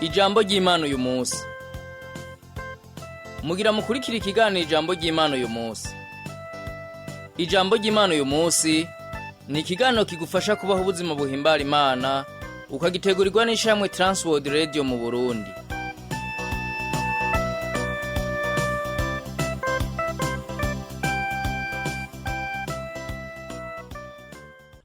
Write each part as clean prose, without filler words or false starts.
Ijambo ry'Imana uyu munsi. Mugira mukurikira ikiganiro Ijambo ry'Imana uyu munsi. Ijambo ry'Imana uyu munsi ni ikiganiro kigufasha kubaho ubuzima buhimbara Imana, ukagitegurirwa n'ishirahamwe Transworld Radio mu Burundi.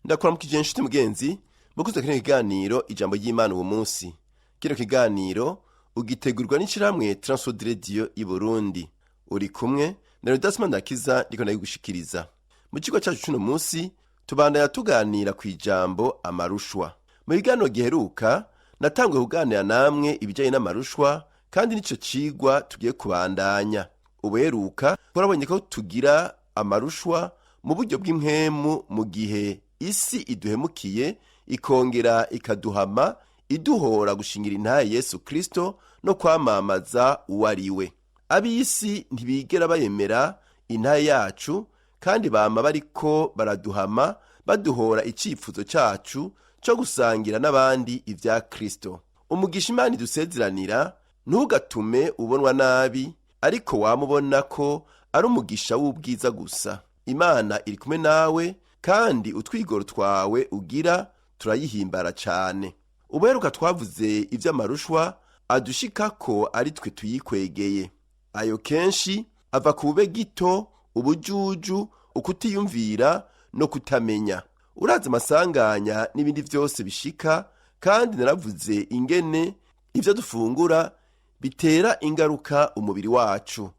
Ndakuramukije inshuti mugenzi mukuze kino kiganiro Ijambo ry'Imana uwo munsi. Kino kiganiro ugitegurirwa n'ishirahamwe Transworld Radio i Burundi. Uri kumwe na Rudasima Ndakiza, ndiko ndabigushikiriza. Mu kigo cyacu cuno munsi tubandanya tuganira ku ijambo amarushwa. Mu biganiro giheruka natanguye kuganira namwe ibijanye n'amarushwa, kandi nico cigwa tugiye kubandanya. Ubuheruka twarabonye ko tugira amarushwa mu buryo bw'impwemu mu gihe isi iduhemukiye ikongera ikaduhama, iduhora gushingira intahe Yesu Kristo no kwamamaza uwo ari we. Ab'isi ntibigera bayemera intahe yacu, kandi bama bariko baraduhama, baduhora icifuzo cacu co gusangira n'abandi ivya Kristo. Umugisha Imana idusezeranira ntugatume ubonwa nabi, ariko wamubona ko ari umugisha w'ubwiza gusa. Imana iri kumwe nawe, kandi utwigoro twawe ugira turayihimbara cane. Ubuheruka twavuze ivy'amarushwa adushikako ari twe tuyikwegeye. Ayo kenshi ava ku bube gito, ubujuju, ukutiyumvira no kutamenya. Urazi amasanganya n'ibindi vyose bishika, kandi naravuze ingene ivyo dufungura bitera ingaruka umubiri wacu.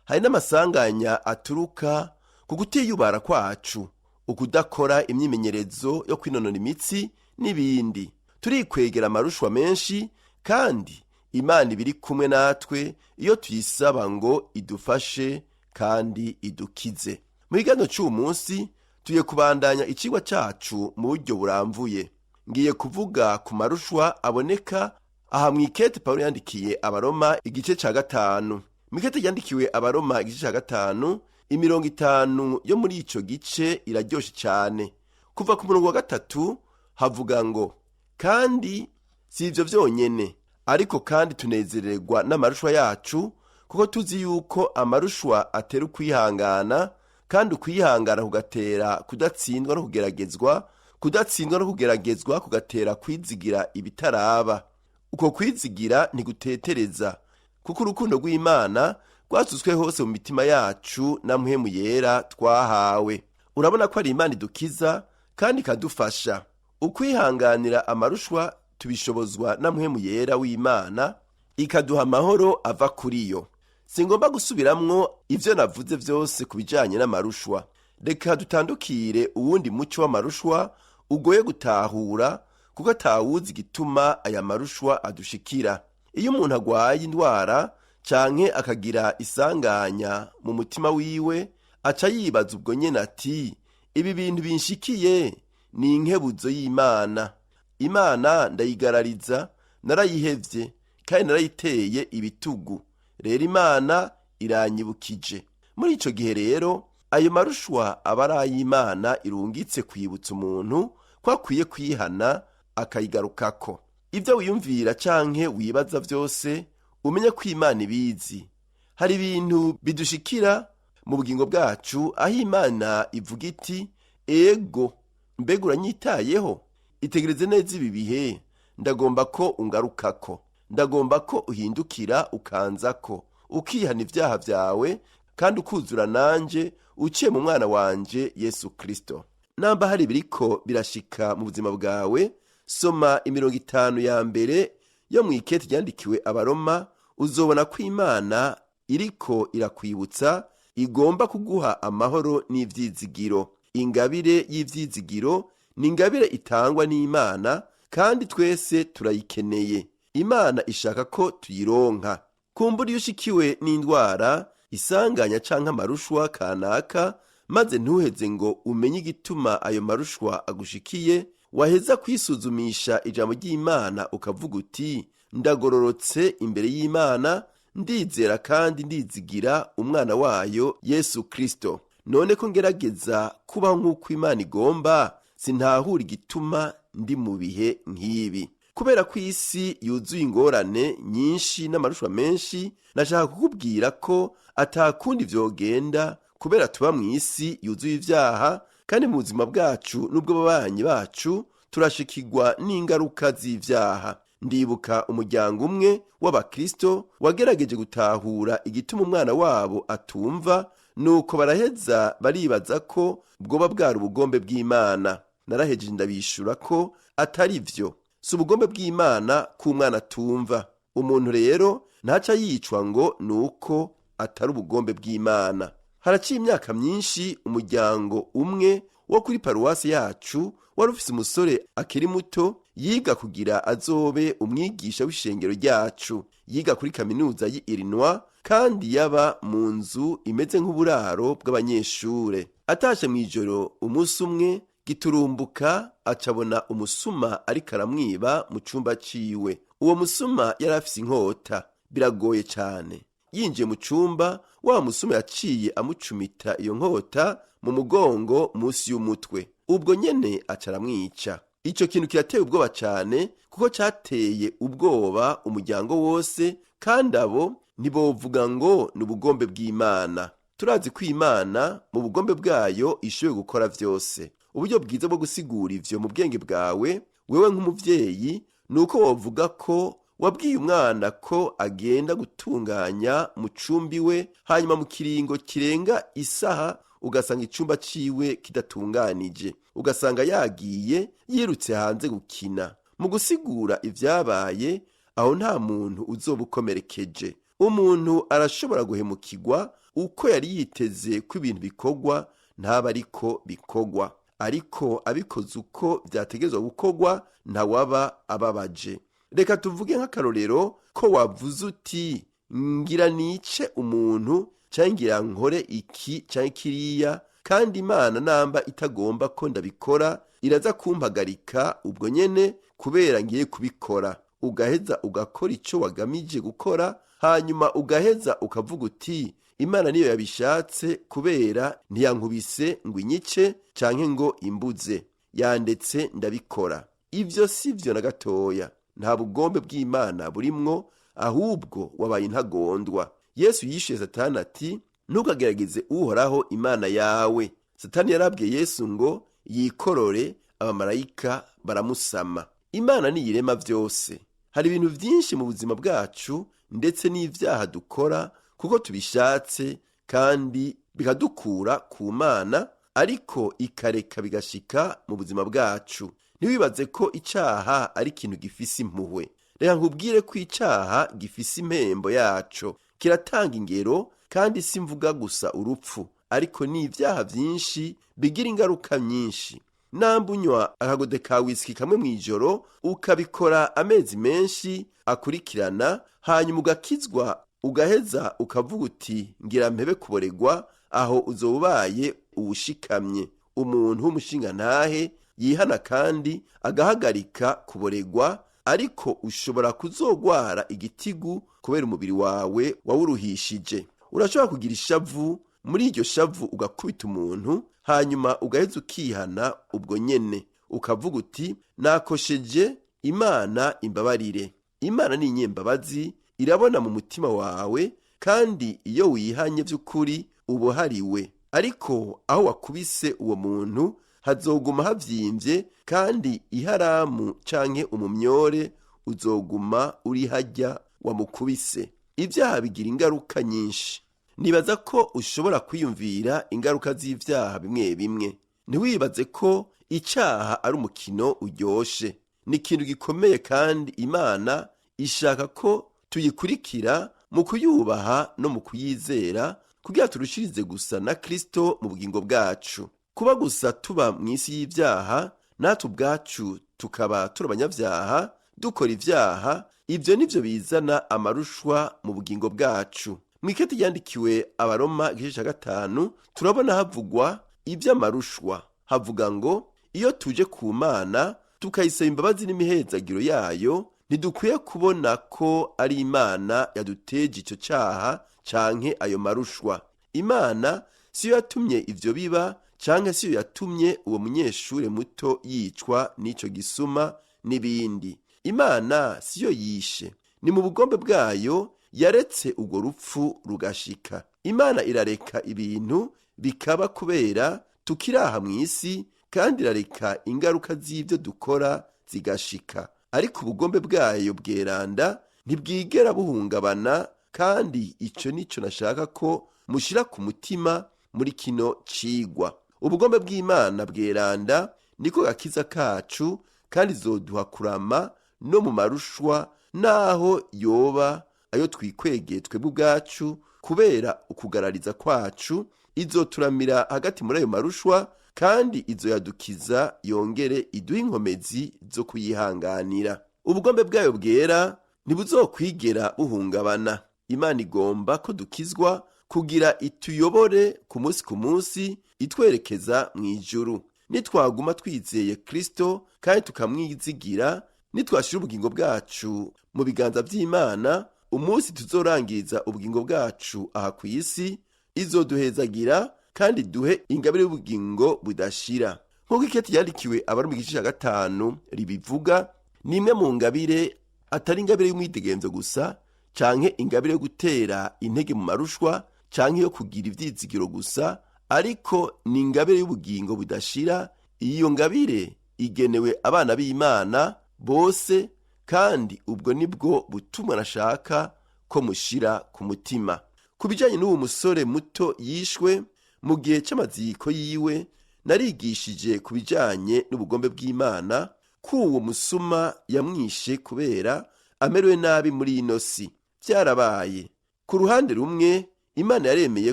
Hari n'amasanganya aturuka ku kutiyubara kwacu, ukudakora imyimenyerezo yo kwinonora imitsi n'ibindi. Turikwegera amarushwa menshi, kandi Imana iba iri kumwe natwe iyo tuyisaba ngo idufashe kandi idukize. Mu kiganiro c'uwu munsi tugiye kubandanya icigwa cacu mu buryo buramvuye. Ngiye kuvuga ku marushwa aboneka aha mw'ikete Pawulo yandikiye Abaroma igice ca 5. Mw'ikete ryandikiwe Abaroma igice ca 5, imirongo 5 yo muri ico gice iraryoshe cane. Kuva ku murongo wa 3 havuga ngo: kandi si ivyo vyonyene, ariko kandi tunezererwa n'amarushwa yacu, kuko tuzi yuko amarushwa atera ukwihangana, kandi ukwihangana kugatera kudatsindwa no kugeragezwa, kudatsindwa no kugeragezwa kugatera kwizigira ibitaraba. Uko kwizigira ntigutetereza, kuko urukundo rw'Imana rwasutswe hose mu mitima yacu na Mpwemu Yera twahawe. Urabona ko ari Imana idukiza kandi ikadufasha. Ukwihanganira amarushwa tubishobozwa na Mpwemu Yera w'Imana, ikaduha amahoro ava kuri yo. Singomba gusubiramwo ivyo navuze vyose ku bijanye n'amarushwa. Reka dutandukire uwundi muco w'amarushwa ugoye gutahura, kuko atawuzi igituma aya marushwa adushikira. Iyo umuntu agwaye indwara canke akagira isanganya mu mutima wiwe, aca yibaza ubwo nyene ati: ibi bintu binshikiye ni inkebuzo y'Imana. Imana ndayigarariza, narayihevye kandi narayiteye ibitugu. Rero Imana iranyibukije. Muri ico gihe rero ayo marushwa aba ari ay'Imana irungitse kwibutsa umuntu ko akwiye kwihana akayigarukako. Ivyo wiyumvira canke wibaza vyose, umenye ko Imana ibizi. Hari ibintu bidushikira mu bugingo bwacu aho Imana ivuga iti: ego, mbega uranyitayeho? Itegereze neza ibi bihe, ndagomba ko ungarukako, ndagomba ko uhindukira ukanzako, ukihana ivyaha vyawe kandi ukuzura nanje uciye mu mwana wanje Yesu Kristo. Namba hari ibiriko birashika mu buzima bwawe, soma imirongo 5 ya mbere yo mw'ikete ryandikiwe Abaroma, uzobona ko Imana iriko irakwibutsa, igomba kuguha amahoro n'ivyizigiro. Ingabire y'ivyizigiro ni ingabire itangwa n'Imana, kandi twese turayikeneye. Imana ishaka ko tuyironka. Kumbura iyo ushikiwe n'indwara, isanganya canke amarushwa kanaka, maze ntuheze ngo umenye igituma ayo marushwa agushikiye, waheza kwisuzumisha ijambo ry'Imana ukavuga uti: ndagororotse imbere y'Imana, ndizera kandi ndizigira umwana wayo Yesu Kristo. None ko ngerageza kubaho nk'uko Imana igomba, sintahura igituma ndi mu bihe nk'ibi. Kubera ko isi yuzuye ingorane nyinshi n'amarushwa menshi, nashaka kukubwira ko atakundi vyogenda kubera tuba mu isi yuzuye ivyaha, kandi mu buzima bwacu n'ubw'ababanyi bacu turashikirwa n'ingaruka z'ivyaha. Ndibuka umuryango umwe w'abakristo wagerageje gutahura igituma umwana wabo atumva, nuko baraheza baribaza ko bwoba bwari ubugombe bw'Imana. Narahejeje ndabishura ko atari vyo, si ubugombe bw'Imana ko umwana atumva. Umuntu rero ntaca yicwa ngo ni uko atari ubugombe bw'Imana. Haraciye imyaka myinshi umuryango umwe wo kuri paruwasi yacu wari ufise umusore akiri muto yiga kugira azobe umwigisha w'ishengero ryacu. Yiga kuri kaminuza y'i Illinois kandi yaba mu nzu imeze nk'uburaro bw'abanyeshure. Atashe mw'ijoro umunsi umwe giturumbuka acabona umusuma ariko aramwiba mu cumba ciwe. Uwo musuma yari afise inkota. Biragoye cane. Yinjiye mu cumba, wa musuma yaciye amucumita iyo nkota mu mugongo munsi y'umutwe. Ubwo nyene aca aramwica. Ico kintu kirateye ubwoba cane kuko cateye ubwoba umuryango wose, kandi abo ntibovuga ngo ni ubugombe bw'Imana. Turazi ko Imana mu bugombe bwayo ishoboye gukora vyose. Uburyo bwiza bwo gusigura ivyo mu bwenge bwawe wewe nk'umuvyeyi ni uko wovuga ko wabwiye umwana ko agenda gutunganya mu cumbi we, hanyuma mu kiringo kirenga isaha ugasanga icumba ciwe kidatunganije, ugasanga yagiye yirutse hanze gukina. Mu gusigura ivyabaye aho nta muntu uzoba ukomerekeje. Umuntu arashobora guhemukirwa uko yari yiteze ko ibintu bikorwa ntaba ariko bikorwa, ariko abikoze uko vyategerezwa gukorwa ntawaba ababaje. Reka tuvuge nk'akarorero ko wavuze uti ngira nice umuntu canke ngira nkore iki canke kiriya, kandi Imana namba itagomba ko ndabikora iraza kumpagarika ubwo nyene kubera ngiye kubikora. Ugaheza ugakora ico wagamije gukora, hanyuma ugaheza ukavuga uti Imana niyo yabishatse kubera ntiyankubise ngo inyice canke ngo imbuze, yandetse ndabikora. Ivyo si vyo na gatoya. Nta bugombe bw'Imana burimwo, ahubwo wabaye intagondwa. Yesu yishuye Satani ati ntukagerageze Uhoraho Imana yawe. Satani yarabwiye Yesu ngo yikorore, abamarayika baramusama. Imana niyirema vyose. Hari ibintu vyinshi mu buzima bwacu ndetse n'ivyaha dukora kuko tubishatse kandi bikadukura ku Mana, ariko ikareka bigashika mu buzima bwacu. Ntiwibaze ko icaha ari ikintu gifise impuhwe. Reka nkubwire ko icaha gifise impembo yaco. Kiratanga ingero, kandi si mvuga gusa urupfu, ariko ni ivyaha vyinshi bigira ingaruka nyinshi. Namba unywa akagode ka wisiki kamwe mw'ijoro, ukabikora amezi menshi akurikirana, hanyuma ugakizwa, ugaheza ukavuga uti ngira mpebe kuboregwa, aho uzoba ubaye uwushikamye. Umuntu w'umushingantahe yihana kandi agahagarika kuboregwa, ariko ushobora kuzogwara igitigu kubera umubiri wawe wawuruhishije. Urashobora kugira ishavu, muri iryo shavu ugakubita umuntu, hanyuma ugaheza ukihana ubwo nyene ukavuga uti nakosheje, Imana imbabarire. Imana ni inyembabazi, irabona mu mutima wawe, kandi iyo wihanye vy'ukuri uba uhariwe. Ariko aho wakubise uwo muntu hazoguma havyimvye, kandi iharamu canke umumyore uzoguma uri harya wamukubise. Ivyaha bigira ingaruka nyinshi. Nibaza ko ushobora kwiyumvira ingaruka z'ivyaha bimwe bimwe. Ntiwibaze ko icaha ari umukino uryoshe. Ni ikintu gikomeye, kandi Imana ishaka ko tuyikurikira mu kuyubaha no mu kuyizera, kugira turushirize gusa na Kristo mu bugingo bwacu. Kuba gusa tuba mu isi y'ivyaha, natwe ubwacu tukaba turi abanyavyaha, dukora ivyaha, ivyo nivyo bizana amarushwa mu bugingo bwacu. Mw'ikete ryandikiwe Abaroma igice ca 5 turabona havugwa ivy'amarushwa. Havuga ngo iyo tuje ku Mana tukayisaba imbabazi n'imihezagiro yayo, ntidukwiye kubona ko ari Imana yaduteje ico caha canke ayo marushwa. Imana siyo yatumye ivyo biba, canke siyo yatumye uwo munyeshure muto yicwa n'ico gisuma n'ibindi. Imana siyo yishe, ni mu bugombe bwayo yaretse urwo rupfu rugashika. Imana irareka ibintu bikaba kubera tukiraha mu isi, kandi irareka ingaruka z'ibyo dukora zigashika, ariko ubugombe bwayo bweranda ntibwigera buhungabana. Kandi ico nico nashaka ko mushira ku mutima muri kino cigwa. Ubugombe bw'Imana bweranda niko gakiza kacu, kandi izoduha kurama no mu marushwa, naho yoba ayo twikwegeye twebwe ubwacu kubera ukugarariza kwacu. Izoturamira hagati muri ayo marushwa, kandi izoyadukiza yongere iduhe inkomezi zo kuyihanganira. Ubugombe bwayo bwera ntibuzokwigera buhungabana. Imana igomba ko dukizwa kugira ituyobore ku munsi ku munsi, itwerekeza mu ijuru. Nitwaguma twizeye Kristo kandi tukamwizigira, nitwashira ubugingo bwacu mu biganza by'Imana, umunsi tuzorangiriza ubugingo bwacu aha ku isi, izoduhezagira kandi duhe ingabire y'ubugingo budashira. Nk'uko ikete yandikiwe abari mu gice cya 5 ribivuga, ni imwe mu ngabire atari ingabire y'umwidegemvyo gusa, canke ingabire yo gutera intege mu marushwa, canke yo kugira ivyizigiro gusa, ariko ni ingabire y'ubugingo budashira. Iyo ngabire igenewe abana b'Imana bose, kandi ubwo nibwo butumwa nashaka ko mushira ku mutima. Ku bijanye n'uwo musore muto yishwe mu gihe c'amaziko yiwe, narigishije ku bijanye n'ubugombe bw'Imana, ko uwo musuma yamwishe kubera amerewe nabi muri ino si. Byarabaye. Ku ruhande rumwe, Imana yaremeye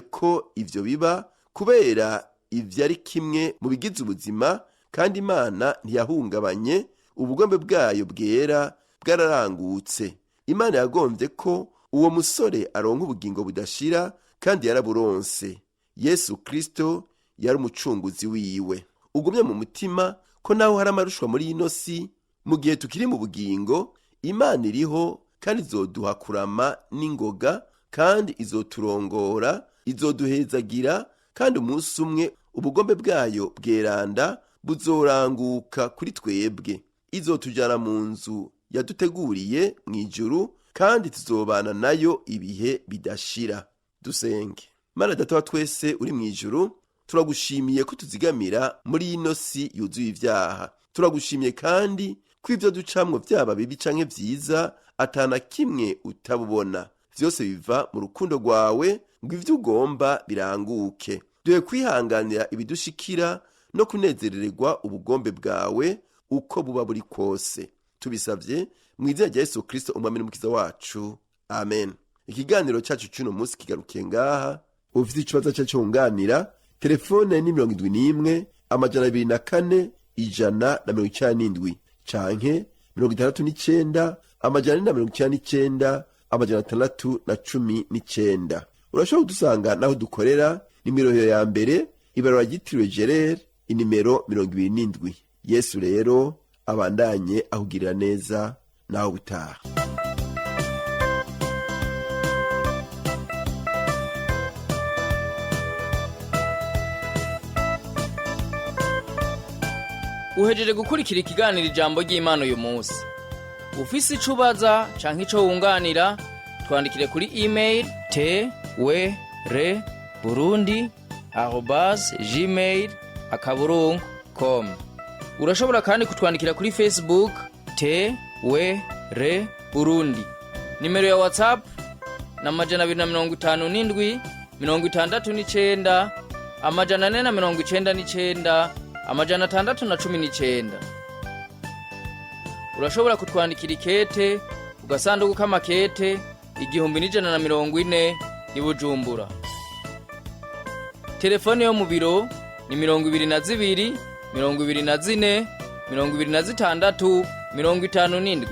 ko ivyo biba kubera ivyo ari kimwe mu bigize ubuzima, kandi Imana ntiyahungabanye, ubugombe bwayo bwera bwararangutse. Imana yagombye ko uwo musore aronka ubugingo budashira, kandi yaraburonse. Yesu Kristo yari umucunguzi wiwe. Ugumye mu mutima ko naho hari amarushwa muri ino si, mu gihe tukiri mu bugingo, Imana iriho kandi izoduha kurama n'ingoga, kandi izoturongora, izoduhezagira, kandi umunsi umwe ubugombe bwayo bweranda buzoranguka kuri twebwe. Izotujana mu nzu yaduteguriye mu ijuru, kandi tuzobana nayo ibihe bidashira. Dusenge. Mana Data wa twese uri mu ijuru, turagushimiye ko tuzigamira muri ino si yuzuye ivyaha. Turagushimiye kandi ko ivyo ducamwo vyaba bibi canke vyiza, atana kimwe utabubona. Vyose biva mu rukundo rwawe ngo ivyo ugomba biranguke. Duhe kwihanganira ibidushikira no kunezerererwa ubugombe bwawe uko buba buri kose. Tubisavye mu izina rya Yesu Kristo, umwami n'umukiza wacu, amen. Ikiganiro cyacu cy'uno munsi kigarukiye ngaha. Ufite ikibazo cyacu wunganira, telefone ni 71 204 197 canke 69 499 619. Urashobora kudusanga naho dukorera ni mirohero ya mbere, ibarura ryitiriwe Gerere, inimero 27. Yesu rero abandanye ahugirira neza. Naho butaha. Uhejeje gukurikira ikiganiro Ijambo ry'Imana uyu munsi. Ufise ico ubaza canke ico wunganira, twandikire kuri email twrburundi@gmail.com. Urashobora kandi kutwandikira kuri Facebook TWR Burundi. Nimero ya WhatsApp na 257 69 499 619. Urashobora kutwandikira ikete ku gasanduku k'amakete 1140 i Bujumbura. Telefone yo mu biro ni 22 24 26 57.